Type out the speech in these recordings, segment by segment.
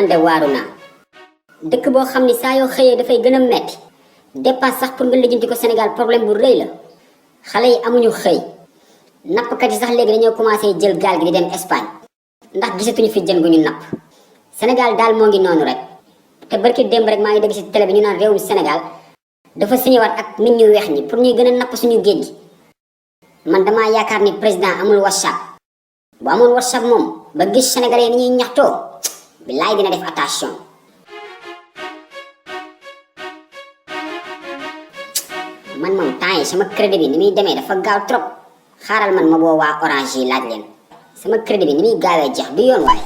man de waaru naa dëkk boo xam ni saa yoo xëyee dafay gën a metti dépense sax pour nga lijjanti ko Sénégal problème bu rëy la xale yi amuñu xëy nappkat yi sax léegi dañoo commencé jël gaal gi di dem Espagne ndax gisatuñu fi jën gu ñu napp Sénégal daal moo ngi noonu rek te barki démb rek maa ngi dégg ci télé bi ñu naan réewum Sénégal dafa signé waat ak nit ñu weex ñi pour ñuy gën a napp suñu géej gi man damaa yaakaar ni président amul WhatsApp bu amoon WhatsApp moom ba gis sénégalais ni ñuy ñaxtoo billaay dina def attention. man moom temps yi sama crédit bi ni muy demee dafa gaaw trop xaaral man ma boo waa Orange yi laaj leen sama crédit bi ni muy gaawee jeex du yoon waaye.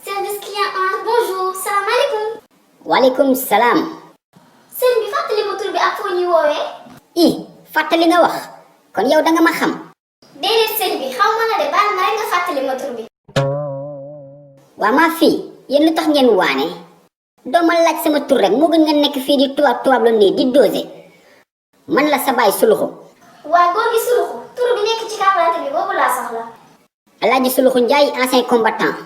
service client Orange bonjour salaamaaleykum. waaleykum salaam. sëñ bi fàttali ma tur bi ak foo ñuy woowee. fàttali nga wax kon yow danga ma xam. déedéet sëñ bi xaw ma la de baal ma rek nga fàttali ma tur bi. waa maa fii yéen lu tax ngeen waane doo ma laaj sama tur rek moo gën nga nekk fii di tubaab la nii di dosé man la sa baay suluxu. waa góor gi suluxu tur bi nekk ci carte bi boobu laa soxla. Alaaji Suluxu Njaay ancien combattant.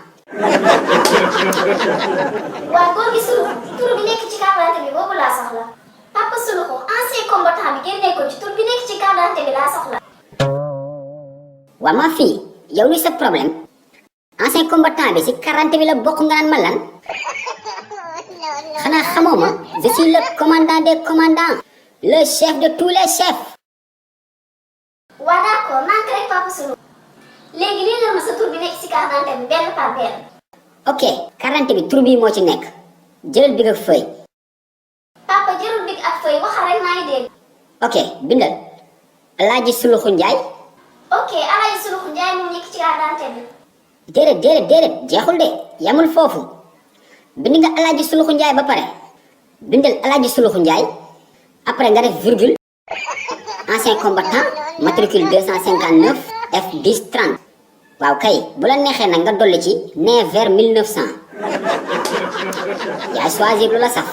waa góor gi suluxu tur bi nekk ci carte bi boobu laa soxla. papa suluxu ancien combattant bi génne ko ci tur bi nekk ci carte bi laa soxla. waa maa fii yow luy sa problème ancien combattant bi ci 40 bi la bokk nga naan ma lan xanaa xamoo ma je suis le commandant des commandants le chef de tous les chefs. waa d'accord man rek papa suluxu léegi lii la ma sa tur bi nekk ci carte bi benn par benn. ok 40 bi tur bii moo ci nekk jëlal bi nga fëy. papa jërul big ak feuille waxal rek maa ngi dégg. ok bindal Alaaji Suluxu Njaay. ok Alaaji Suluxu Njaay mu nekk ci carte bi. déedéet jeexul de yamul foofu bind nga Alaaji Suluxu Njaay ba pare bindal Alaaji Suluxu Njaay après nga def virgule ancien combattant matricule 259 F10 30 waaw kay bu la neexee nag nga dolli ci né vers 1900 yaay choisir lu la saf.